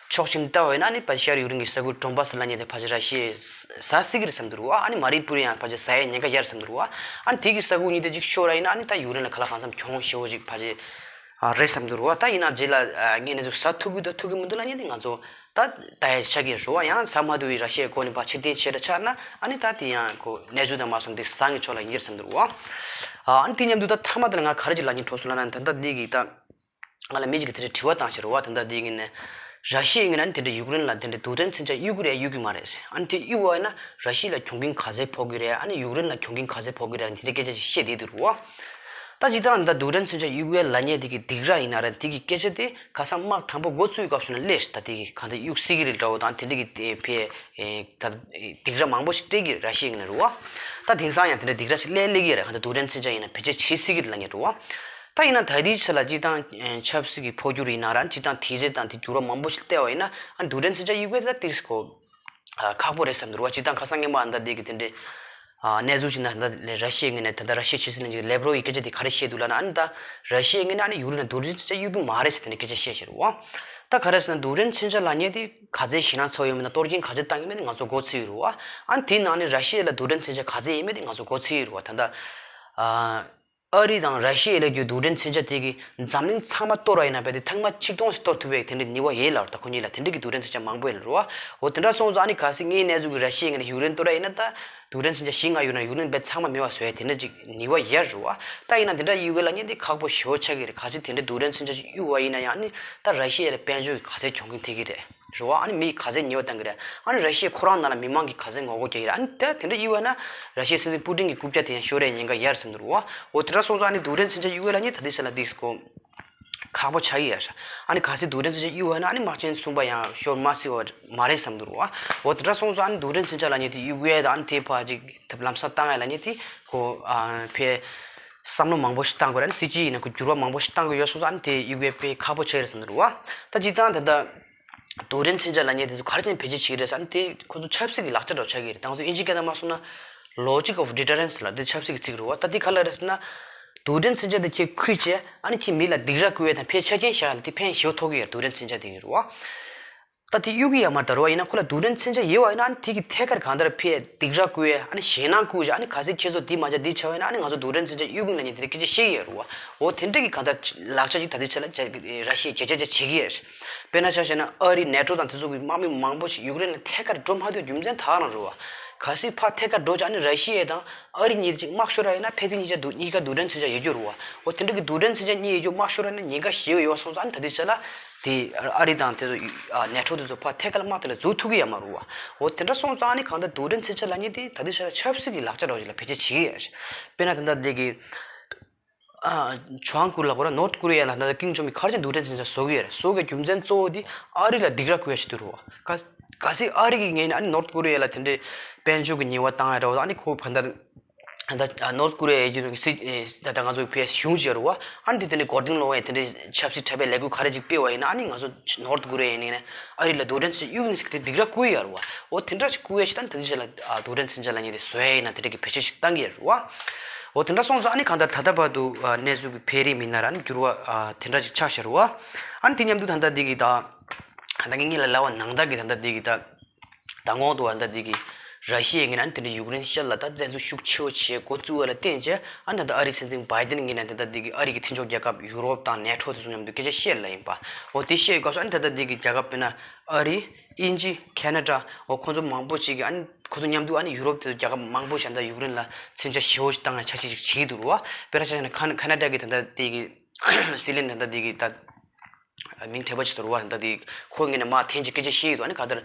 ཕྱོགས་གཅིག་ནས་བལྟ་བ་ཡིན་ན་ཨ་ནི་ཕར་ཤར་ཡུཀ་རེན་གྱི་ས་ཁུལ་ཌོན་བྷ་སི་ལབ་མཁན་དེ་ཕལ་ཆེར་ར་ཤི་ཡས་ཟ་སྲིད་ཀྱི་རེད་བསམ་འདུག་རེད་བ། ཨ་ནི་མ་རི་པུ་རི་ཡང་ཕལ་ཆེར་ཟ་ཡས་ཉེན་ཁ་ཡོད་རེད་བསམ་འདུག་རེད་བ། ཨ་ནི་དེ་གི་ས་ཁུལ་གཉིས་དེ་ཅིག་ཤོར་བ་ཡིན་ན་ཨ་ནི་ད་ཡུཀ་རེན་ལ་ག་ལ་གང་འཚམ་གྱོང་ཞེ་པོ་ཅིག་ཕལ་ཆེར་ཨ་རེད་བསམ་འདུག་རེད་བ། ད་ཡིན་ན་རྗེས་ལ་ཨ་དངོས་གནས་ཚུལ་ཟ་ཐུབ་ཀྱི་འདུག་ཐུབ་ཀྱི་མི་འདུག་ལབ་མཁན་དེ་ང་ཚོ་ད་ལྟ་ཡ་ཆགས་ཀྱི་རེད་བ། ཡང་ཟ་མ་ཐུབ་པའི་ར་ཤི་ཡའི་སྒོ་ནས་ཕར་ཕྱིར་འཐེན་བྱས་འདྲ་ཆགས་ན་ཨ་ནི་ད་དེ་ཡང་ཁོ་གནས་ཚུལ་དང་མ་སོང་དེ་ཟ་མཁན་ཚོ་ལ་ཡིན་གྱི་རེད་བསམ་འདུག་རེད་བ། ཨ་ནི་དེ་མཉམ་དུ་ད་མཐའ་མ་དེ་ལ་ང་ག་རེ་ཅིག་ལབ་སྙིང་བྲོ་སོང་ལབ་ན་ད་ལྟ་འདི་གི་ད་ང་ལ་མི་ཅིག་གིས་དེ་འདྲའི་དྲི་བ་བཏང་ཤག་རེད་བ། ད་ལྟ་འདི་གི་ནས་ར་ཤི་ཡའི་ངོས་ནས་དེ་འདྲའི་ཡུཀ་རེན་ལ་དེ་འདྲའི་རྡུལ་ཕྲན་མཚོན་ཆ་གཡུག་གི་རེད་གཡུག་གི་མ་རེད་ཟེར། ཨ་ནི་དེ་གཡུག་པ་ཡིན་ན་ར་ཤི་ཡ་ལ་གྱོང་གུན་ག་ཚད་ཕོག་གི་རེད། ཨ་ནི་ཡུཀ་རེན་ལ་གྱོང་གུན་ག་ཚད་ཕོག་གི་རེད། དེ་འདྲའི་སྐད་ཆ་ཅིག་བཤད་བསྡད་འདུག་རེད་བ། ད་ཅི་ལྟར་ད་རྡུལ་ཕྲན་མཚོན་ཆ་གཡུག་ཡས་ལབ་མཁན་དེ་གི་སྡིགས་ར་ཡིན་ན་ར། དེ་གི་སྐད་ཆ་དེ་ཁ་སང་དམག་དང་པོ་འགོ་བཙུགས་སྐབས་སུ་ན་སླེབས་ཤག་ད་དེ་གི་གང་ལྟར་གཡུག་སྲིད་ཀྱི་རེད་འདྲ་བོ་དང་། དེ་འདྲ་གི་དེ་ཕའི་ད་སྡིགས་ར་མང་པོ་ཞིག་སྤྲད་ཀྱི་རེད་ར་ཤི་ཡ་ཡིན་ན་རེད་བ། ད་དེང་སང་ཡང་དེ་འདྲ་སྡིགས་ར་ཞིག་སླེབས་སླེབས་ཀྱི་རེད། གང་ལྟར་རྡུལ་ཕྲན་མཚོན་ཆ་ཡིན་ན་བེད་སྤྱོད་བྱེད་སྲིད་ཀྱི་རེད་ལབ་མཁན་རེད་བ། ད་ཡིན་ན་ད་ལྟའི་ཆ་ལ་སྤྱིར་བཏང་ཆབ་སྲིད་ཀྱི་འཕོ་འགྱུར་ཡིན་ན་ར། སྤྱིར་བཏང་དུས་ཚོད་དང་དེ་འགྱུར་བ་མང་པོ་ཞིག་སླེབས་པ་ཡིན་ན། ཨ་རྡུལ་ཕྲན་མཚོན་ཆ་གཡུག་ཡས་ད་ཏིག་སྐོ་ཁག་པོ་རེད་བསམ་འདུག་ར་བ། སྤྱིར་བཏང་ཁ་སང་སྔོན་མ་ཨ་ད་དེ་གི་དེ་འདྲའི་ཨ་གནས་ཚུལ་ཅིག་ནང་ད་ལྟ་ར་ཤི་ཡའི་ངོས་ནས་ད་ལྟ་ར་ཤི་ཡའི་ཕྱི་སྲིད་བློན་ཆེན་ལེབ་རོ་ཡི་སྐད་ཆ་དེ་ག་རེ་བཤད་འདུག་ལབ་ན། ཨ་ནི་ད་ར་ཤི་ཡའི་ངོས་ནས་ཨ་ནི་ཡུཀ་རེན་ལ་རྡུལ་ཕྲན་མཚོན་ཆ་གཡུག་གི་མ་རེད་ཟེར་དེ་འདྲའི་སྐད་ཆ་བཤད་བཞག་རེད་བ། ད་ག་རེ་ཟེར་ན་རྡུལ་ཕྲན་མཚོན་ཆ་ལབ་མཁན་དེ་ག་ཚད་ཞེད་སྣང་ཚ་བོ་ཡོད་མེད་དང་། གཏོར་སྐྱོན་ག་ཚད་བཏང་གི་མེད་དེ་ང་ཚོ་མགོ་ཚོས་ཀྱི་རེད་བ། ཨ་ནི་དེའི་ནང་ནས་ར་ཤི་ཡ་ལ་རྡུལ་ཕྲན་མཚོན་ཆ་ག་ཚད་ཡོད་མེད་དེ་ང་ཚོ་མགོ་ཚོས་ཀྱི་རེད་བ། ད་ལྟ་ཨ། ཨ་རི་དང་ར་ཤི་ཡ་ལ་རྒྱུ་རྡུལ་ཕྲན་མཚོན་ཆ་དེ་གིས་འཛམ་གླིང་ཚང་མ་གཏོར་བ་ཡིན་ན་རྦད་དེ་ཐེངས་མ་ཆིག་སྟོང་ཞིག་གཏོར་ཐུབ་པའི་དེ་འདྲའི་ནུས་པ་ཡོད་ལབ་རེད། ད་ཁོ་གཉིས་ལ་དེ་འདྲའི་གི་རྡུལ་ཕྲན་མཚོན་ཆ་མང་པོ་ཡོད་ལབ་རེད་བ། འོ་དེ་འདྲ་སོང་ཙང་ཨ་ནི་གལ་སྲིད་དངོས་གནས་ཚུལ་གྱི་ར་ཤི་ཡའི་ངོས་ནས་ཡུཀ་རེན་གཏོར་ཡ་ཡིན་ན། ད་རྡུལ་ཕྲན་མཚོན་ཆ་བཞི་ལྔ་ཡོད་ན་ཡུཀ་རེན་རྦད་ཚང་མ་མེད་པ་བཟོ་ཡ་དེ་འདྲ་ཅིག་ནུས་པ་ཡོད་རེད་བ། ད་ཡིན་ན་དེ་འདྲ་གཡུག་ཡས་ལབ་མཁན་དེ་ཁག་པོ་ཞེ་པོ་ཆགས་ཀྱི་རེད། གལ་སྲིད་དེ་འདྲའི་རྡུལ་ཕྲན་མཚོན་ཆ་ཅིག་གཡུགས་པ་ཡིན་ན་ཡང་། ཨ་ནི་ད་ར་ཤི་ཡ་ལ་དཔལ་འབྱོར་གྱི་ག་ཚད་གྱོང་གུན་ཐེབས་ཀྱི་རེད། རེད་བ། ཨ་ནི་མི་ག་ཚད་ཉེས་པ་བཏང་གི་རེད། ཨ་ནི་ར་ཤི་ཡ་ཁོ་རང་ནང་ལ་མི་མང་གིས་ག་ཚད་ངོ་རྒོལ་རྒྱག་གི་རེད། ཨ་ནི་ད་དེ་འདྲ་གཡུགས་པ་ན་ར་ཤི་ཡའི་སྲིད་འཛིན་པུ་ཏིན་གྱི་རྐུབ་བཀྱག་དེ་ཡང་ཤོར་ཡའི་ཉེན་ཁ་ཡོད་རེད་བསམ་འདུག་རེད་བ། འོ་དེ་འདྲ་སོང་ཙང་ཨ་ནི་རྡུལ་ཕྲན་མཚོན་ཆ་གཡུགས་པ་ལབ་མཁན་ད་ལྟའི་ཆ་ལ་ཏིག་སྐོ་ཁག་པོ་ཆགས་ཀྱི་ཡོད་རེད། ཨ་ནི་གལ་སྲིད་རྡུལ་ཕྲན་མཚོན་ཆ་གཡུགས་པ་ན་ཨ་ནི་དམག་ཆེན་གསུམ་པ་ཡང་ཤོར་མ་སྲིད་པ་མ་རེད་བསམ་འདུག་རེད་བ། འོ་དེ་འདྲ་སོང་ཙང་ཨ་ནི་རྡུལ་ཕྲན་མཚོན་ཆ་ལབ་མཁན་དེ་གཡུགས་ཡས་དང་། ཨ་ནི་དེ་ཕར་ཅིག་ལམ་སང་བཏང་ཡས་ལབ་མཁན་དེ་ཁོ་ཨ་ཕའི་བསམ་བློ་མང་པོ་ཞིག་བཏང་དགོས་རེད། ཨ་ནི་སྲིད་སྤྱི་ཡིན་ན་ཁོ་འགྱུར་བ་མང་པོ་ཞིག་བཏང་དགོས་ཡོད་སོང་ཙང་། ཨ་ནི་དེ་གཡུག་ཡས་དཔེ་ཁག་པོ་ཆགས་ཀྱི་རེད་བསམ་འདུག་རེད་བ། ད་སྤྱིར་བཏང་ད་ལྟ་རྡུལ་ཕྲན་མཚོན་ཆ་ལབ་མཁན་དེ་ཚོ་ག་རེ་བྱས་ནས་བེད་སྤྱོད་བྱེད་ཀྱི་རེད་ཟེར་ན། ཨ་ནི་དེ་ཁོ་ཚོ་ཆབ་སྲིད་ཀྱི་ལག་ཆ་འདྲ་བོ་ཆགས་ཀྱི་རེད། ད་ང་ཚོ་དབྱིན་ཇིའི་སྐད་ནང་མ་སོང་ན་logic of deterrence ལབ་དེ་ཆབ་སྲིད་ཀྱི་ཚིག་རེད་བ། ད་དེ་ག་རེ་ལབ་རེད་ཟེར་ན། རྡུལ་ཕྲན་མཚོན་ཆ་དེ་ཁྱེད་ཁུར་བྱས། ཨ་ནི་ཁྱེད་མི་ལ་སྡིགས་ར་བསྐུལ་ཡས་དང་ཕར་ཆ་རྐྱེན་བཞག་ཡས་ལ་དེ་ཕན་ཞེ་པོ་ཐོགས་ཀྱི་ཡོད། རྡུལ་ཕྲན་མཚོན་ཆ་དེ་ཡིན་རེད་བ། ད་དེ་གཡུག་གི་ཡོད་མ་རེད་ད་རེད་བ། ཡིན་ན་ཁོ་ལ་རྡུལ་ཕྲན་མཚོན་ཆ་ཡོད་པ་ཡིན་ན། ཨ་ནི་དེ་གི་ཐད་ཀར་གང་ལྟར་ཕར་སྡིགས་ར་བསྐུལ་ཡས། ཨ་ནི་ཞེད་སྣང་བསྐུལ་བྱས། ཨ་ནི་གལ་སྲིད་ཁྱེད་ཚོ་འདི་མ་བྱས་འདི་བྱས་པ་ཡིན་ན། ཨ་ནི་ང་ཚོ་རྡུལ་ཕྲན་མཚོན་ཆ་གཡུག་གི་ཡིན་ལབ་མཁན་དེ་འདྲ་སྐད་ཆ་བཤད་ཀྱི་ཡོད་རེད་བ། འོ་དེ་འདྲ་གི་གང་ལྟར་ལག་ཆ་ཅིག་ད་ལྟའི་ཆ་ལ་ར་ཤི་ཡས་བརྒྱ་ཆ་བརྒྱ་བྱེད་ཀྱི་ཡོད་རེད། དཔེར་ན་ཆ་བཞག་ན་ཨ་རི་ནེ་ཊོ་དང་དེ་ཚོ་གི་དམག་མི་མང་པོ་ཞིག་ཡུཀ་རེན་ལ་ཐད་ཀར་འགྲོ་མ་ཐུབ་རྒྱུ་མཚན་དེ་ག་རང་རེད་བ། གལ་སྲིད་ཕར་ཐད་ཀར་འགྲོ་བྱས། ཨ་ནི་ར་ཤི་ཡ་དང་ཨ་རི་གཉིས་ཅིག་དམག་ཤོར་བ་ཡིན་ན། ཕལ་ཆེར་གཉིས་ཆ་རྡུལ་གཉིས་ཀ་རྡུལ་ཕྲན་མཚོན་ཆ་ཡོད་རྒྱུ་རེད་བ། འོ་དེ་འདྲ་གི་རྡུལ་ཕྲན་མཚོན་ཆ་གཉིས་ཡོད་རྒྱུ་དམག་ཤོར་བ་ན་ཉེན་ཁ་ཞེ་པོ་ཡོད་སོང་ཙང་། ཨ་ནི་ད་ལྟའི་ཆ་ལ་དེ་ཨ་རི་དང་དེ་ཚོ་ཨ་ནེ་ཊོ་དེ་ཚོ་ཕར་ཐད་ཀར་དམག་དེ་ལ་འཛུལ་ཐུབ་ཀྱི་ཡོད་མ་རེད་བ། འོ་དེ་འདྲ་སོང་ཙང་། ཨ་ནི་གང་ལྟར་རྡུལ་ཕྲན་མཚོན་ཆ་ལབ་མཁན་དེ་ད་ལྟའི་ཆ་ལ་ཆབ་སྲིད་ཀྱི་ལག་ཆ་འདྲ་བོ་ཞིག་ལ་བེད་སྤྱོད་བྱེད་ཀྱི་ཡོད་རེད། དཔེར་ན་ད་ལྟ་དེ་གི་ཨ་ཇུའང་ཀུ་ལ་གོ་ར་ནོར་ཐ་ཀོ་རི་ཡ་ལ་ད་ལྟ་ཀིམ་ཇོང་ཨུན་ག་རེ་བྱས་རྡུལ་ཕྲན་མཚོན་ཆ་བཟོ་གི་ཡོད་རེད། བཟོ་དགོས་རྒྱུ་མཚན་གཙོ་བོ་དེ་ཨ་རི་ལ་སྡིགས་ར་བསྐུལ་ཡ་ཞིག་འདུག་རེད་བ། ག་གལ་སྲིད་ཨ་རི་གི་ངོས་ནས་ཨ་ནི་ནོར་ཐ་ཀོ་རི་ཡ་ལ་དེ་འདྲའི་དཔལ་འབྱོར་གྱི་ཉེས་པ་བཏང་ཡ་འདྲ་བོ་དང་། ཨ་ནི་ཁོ་ག་འདྲ་ད་ནོར་ཐ་ཀོ་རི་ཡའི་རྒྱུ་ནོར་གྱི་སྲིད་ད་ལྟ་ང་ཚོ་བོད་གཞུང་བྱས་རེད་བ། ཨ་ནི་དེ་དེ་འདྲའི་མགོ་རྟིང་སློག་ཡ་དེ་འདྲའི་ཆབ་སྲིད་འཁྲབ་པའི་ལས་འགུལ་ག་རེ་ཅིག་སྤེལ་བ་ཡིན་ན། ཨ་ནི་ང་ཚོ་ནོར་ཐ་ཀོ་རི་ཡ་ཡིན་ནའི་ཨ་རི་ལ་རྡུལ་ཕྲན་མཚོན་ཆ་གཡུག་ཡིན་ཟེར་གི་དེ་སྡིགས་ར་བསྐུལ་ཡ་རེད་བ། འོ་དེ་འདྲ་ཞིག་བསྐུལ་ཡ་ཞིག་ད་ནི་ད་ལྟའི་ཆ་ལ་རྡུལ་ཕྲན་མཚོན་ཆ་ལབ་མཁན་དེ་བཟོ་ཡ་ཡིན་ན་དེ་འདྲ་གི་བེད་སྤྱོད་ཞིག་བཏང་གི་ཡོད་རེད་བ། འོ་དེ་འདྲ་སོང་ཙང་ཨ་ནི་གང་ལྟར་ད་ལྟ་བར་དུ་གནས་ཚུལ་གྱི་འཕེལ་རིམ་ཡིན་ན་ར། ཨ་ནི་འགྱུར་བ་དེ་འདྲ་ཞིག་ཆགས་བཞག་རེད་བ། ཨ་ནི་དེ་མཉམ་དུ་ད་ལྟ་འདི་གི་ད་ད་ངས་ལབ་པ་ནང་ལྟར་གྱི་ད་ལྟ་འདི་གི་ད་མདང་དགོང་དུ་ད་ལྟ་འདི་གི་ར་ཤི་ཡའི་ངོས་ནས་ཨ་ནི་དེ་འདྲ་ཡུཀ་རེན་ཤར་ལ་ད་བཙན་འཛུལ་ཤུགས་ཆེ་བོ་བྱེད་འགོ་བཙུགས་པ་ལ་བརྟེན་བྱས། ཨ་ནི་ད་ལྟ་ཨ་རིའི་སྲིད་འཛིན་བྷའི་ཌེན་ངོས་ནས་ད་ལྟ་འདི་གི་ཨ་རི་གི་མཐུན་ཕྱོགས་རྒྱལ་ཁབ་ཡུ་རོབ་དང་ནེ་ཊོ་དེ་ཚོ་མཉམ་དུ་སྐད་ཆ་བཤད་ལབ་ཡིན་པ། འོ་དེ་བཤད་ཡོད་སྐབས་སུ་ཨ་ནི་ད་ལྟ་འདི་གི་རྒྱལ་ཁབ་དཔེར་ན་ཨ་རི། དབྱིན་ཇི། ཁེ་ན་ཌ། འོ་ཁོང་ཚོ་མང་པོ་ཅིག་གིས་ཨ་ནི་ཁོང་ཚོ་མཉམ་དུ་ཨ་ནི་ཡུ་རོབ་དེ་ཚོ་རྒྱལ་ཁབ་མང་པོ་ཞིག་ད་ཡུཀ་རེན་ལ་མཚོན་ཆ་ཞེ་པོ་ཞིག་བཏང་ཡ་འཆར་གཞི་ཞིག་བྱེད་ཀྱི་འདུག་རེད་བ། དཔེར་ན་ཆ་བཞག་ན་ཁ་ཁ་ན་ཌ་གི་ད་ལྟ་དེ་གི་སྲིད་བློན་ད་ལྟ་དེ་གི་ད་མིང་དྲན་པ་ཅིག་ཟེར་བ་ད་ལྟ་དེ་ཁོ་ངོས་ནས་མར་ཐེངས་གཅིག་སྐད་ཆ་བཤད་ཡོད་འདུག་ཨ་ནི་ག་ལྟར་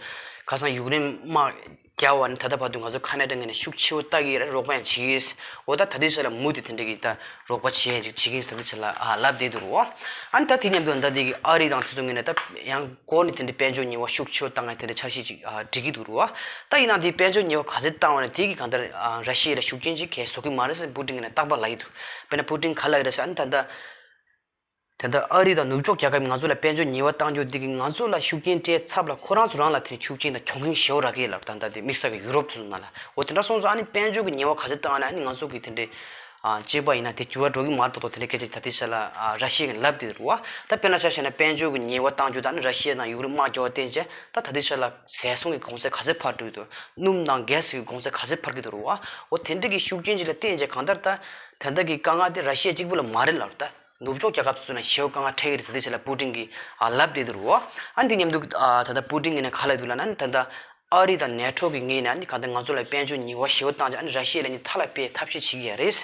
ཁ་སང་ཡུཀ་རེན་དམག་རྒྱག་པ་ནི་ད་ལྟ་བར་དུ་ང་ཚོ་ཁ་ན་ཌ་ངོས་ནས་ཤུགས་ཆེ་བོ་ལྟ་གི་ཡོད་རེད། རོགས་པ་ཡང་བྱེད་ཀྱི་ཡོད། འོ་ད་ད་ལྟའི་ཆ་ལ་མུ་མཐུད་དེ་འདྲ་གི་ད་རོགས་པ་བྱེད་ཡ་ཅིག་བྱེད་ཀྱི་ཡིན་ཟེར་ད་ལྟའི་ཆ་ལ་ཨ་ལབ་བསྡད་འདུག་རེད་བ། ཨ་ནི་ད་དེ་མཉམ་དུ་ད་ལྟ་དེ་གི་ཨ་རི་དང་དེ་ཚོ་ངོས་ནས་ད་ཡང་སྐོར་ནས་དེ་འདྲའི་དཔལ་འབྱོར་ཉེས་པ་ཤུགས་ཆེ་བོ་བཏང་ཡ་དེ་འདྲའི་འཆར་གཞི་ཅིག་ཨ་སྒྲིག་གི་འདུག་རེད་བ། ད་ཡིན་ནའང་དེ་དཔལ་འབྱོར་ཉེས་པ་ག་ཚད་བཏང་བ་ནས་དེ་གི་གང་ལྟར་ཨ་ར་ཤི་ཡ་ལ་ཤུགས་རྐྱེན་ཅིག་གས་བཟོ་གི་མ་རེད་ཟེར་པུ་ཏིན་ངོས་ནས་རྟག་པར་ལབ་ཀྱི་འདུག་དཔེར་ན་པུ་ཏིན་ག་ལབ་ཀྱི་རེད་ཟེར་ན། ད་ལྟ་ད་ལྟ་ཨ་རི་དང་ནུབ་ཕྱོགས་རྒྱལ་ཁབ་ང་ཚོ་ལ་དཔལ་འབྱོར་ཉེས་པ་བཏང་རྒྱུ་འདི་གིས་ང་ཚོ་ལ་ཤུགས་རྐྱེན་སྤྲད་ཚབ་ལ་ཁོ་རང་ཚོ་རང་ལ་དེ་ཤུགས་རྐྱེན་དང་གྱོང་གུན་ཞེ་པོ་རག་གི་ལབ། ད་ལྟ་དེ་དམིགས་བསལ་གྱི་ཡུ་རོབ་དེ་ཚོ་ནང་ལ། འོ་དེ་འདྲ་སོང་ཙང་ཨ་ནི་དཔལ་འབྱོར་གྱི་ཉེས་པ་ག་ཚད་བཏང་ན་ཨ་ནི་ང་ཚོ་གི་དེ་འདྲའི་ཨ་གཅེས་པ་ཡིན་ན་དེ་འགྱུར་བ་འགྲོ་གི་མ་རེད་མདོག་མདོག་དེ་འདྲའི་སྐད་ཆ་ད་ལྟའི་ཆ་ལ་ཨ་ར་ཤི་ཡ་གིས་ལབ་བསྡད་འདུག་རེད་བ། ད་དཔེར་ན་ཆ་བཞག་ན་དཔལ་འབྱོར་གྱི་ཉེས་པ་བཏང་རྒྱུ་དང་ཨ་ནི་ར་ཤི་ཡ་དང་ཡུ་རོབ་དམག་རྒྱག་པ་བརྟེན་བྱས་ད་ད་ལྟའི་ཆ་ལ་ཟས་སོང་གི་གོང་ཚད་ག་ཚད་འཕར་འགྲོ་གི་འདུག་སྣུམ་དང་གྷེ་སི་གི་གོང་ཚད་ག་ཚད་འཕར་གྱི་འདུག་རེད་བ། འོ་དེ་འདྲ་གི་ཤུགས་རྐྱེན་ཅིག་ལ་བརྟེན་བྱས་གང་ལྟར་ད་ད་ལྟ་གི་དཀའ་ངལ་དེ་ར་ཤི་ཡ་གཅིག་པུ་ལ་མ་རེད་ལབ། ད་ནུབ་ཕྱོགས་རྒྱལ་ཁབ་ཚོ་ནང་ཞེ་པོ་དཀའ་ངལ་འཕྲད་ཀྱི་རེད་ཟེར་དེ་ཆ་ལ་པུ་ཏིན་གྱིས་ཨ་ལབ་བསྡད་འདུག་རེད་བ། ཨ་ནི་དེ་མཉམ་དུ་ཨ་ད་ལྟ་པུ་ཏིན་ངོས་ནས་ག་ལབ་འདུག་ལབ་ན། ཨ་ནི་ད་ལྟ་ ཨ་རི་དང་ནེ་ཊོ་གི་ངོས་ནས་ཨ་ནི་གང་ལྟར་ང་ཚོ་ལ་དཔལ་འབྱོར་ཉེས་པ་ཞེ་པོ་བཏང་ཅིག་ཨ་ནི་ར་ཤི་ཡ་ལ་ནི་ཐལ་བ་བབས་ཐབས་ཤེས་བྱེད་ཀྱི་ཡ་རེད།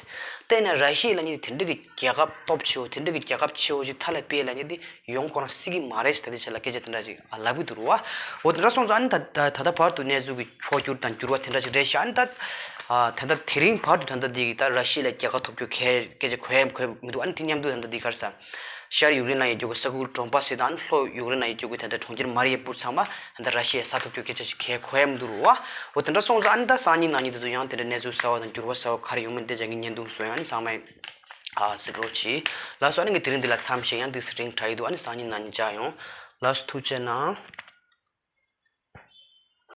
དེ་ནས་ར་ཤི་ཡ་ལ་ནི་དེ་འདྲ་གི་རྒྱལ་ཁབ་སྟོབས་ཆེ་བོ་དེ་འདྲ་གི་རྒྱལ་ཁབ་ཆེ་བོ་ཞིག་ཐལ་བ་བབས་ལབ་མཁན་དེ་ཡོང་ཁོ་རང་སྲིད་ཀྱི་མ་རེད་ཟེར། ད་ལྟའི་ཆ་ལ་སྐད་ཆ་དེ་འདྲ་ཞིག་ལབ་ཀྱི་འདུག་རེད་བ། འོ་དེ་འདྲ་སོང་ཙང་ཨ་ནི་ད་ད་ད་ལྟ་བར་དུ་གནས་ཚུལ་གྱི་འཕོ་འགྱུར་དང་འགྱུར་བ་དེ་འདྲ་ཞིག་རེད་ཤག་ཨ་ནི་ད་ད་ལྟ་དེ་རིང་བར་དུ་ད་ལྟ་འདི་གི་ད་ར་ཤི་ཡ་ལ་རྒྱལ་ཁ་ཐོབ་རྒྱུ་གལ་སྐད་ཆ་གོ་ཡ་གོ་ཡ་མི་འདུག་ཨ་ནི་དེ་མཉམ་དུ་ད་ལྟ་འདི་ག་རེ་ཟེར། ཤར་ཡུཀ་རེན་ནང་ཡོད་རྒྱུ་གི་ས་ཁུལ་ཌོན་པཱ་སི་དང་ལྷོ་ཡུཀ་རེན་ནང་ཡོད་རྒྱུ་གི་ད་ལྟ་གྲོང་ཁྱེར་མ་རི་ཡུ་པུལ་ཚང་མ་ད་ལྟ་ར་ཤི་ཡའི་ས་ཐོབ་རྒྱུ་སྐད་ཆ་ཞིག་གལ་གོ་ཡ་མི་འདུག་རེད་བ། འོ་དེ་འདྲ་སོང་ཙང་ཨ་ནི་ད་སང་ཉིན་གནངས་ཉིན་དེ་ཚོ་ཡང་དེ་འདྲ་གནས་ཚུལ་གསར་བ་དང་འགྱུར་བ་གསར་བ་ག་རེ་ཡོང་མིན་དེ་རྒྱང་གི་བརྙན་ཐུང་བཟོ་ཡ་ཨ་ནི་ཚང་མས་ཨ་གཟིགས་རོགས་གྱིས། ལགས་སོ། ཨ་ནི་ངས་དེ་རིང་འདི་ལ་མཚམས་བཞག་ཡང་འདི་སི་ཊིམ་དྲག་ཡི་འདུག་ཨ་ནི་སང་ཉིན་གནངས་ཉིན་མཇལ་ཡོང་། ལགས་སོ། ཐུགས་རྗེ་གནང་།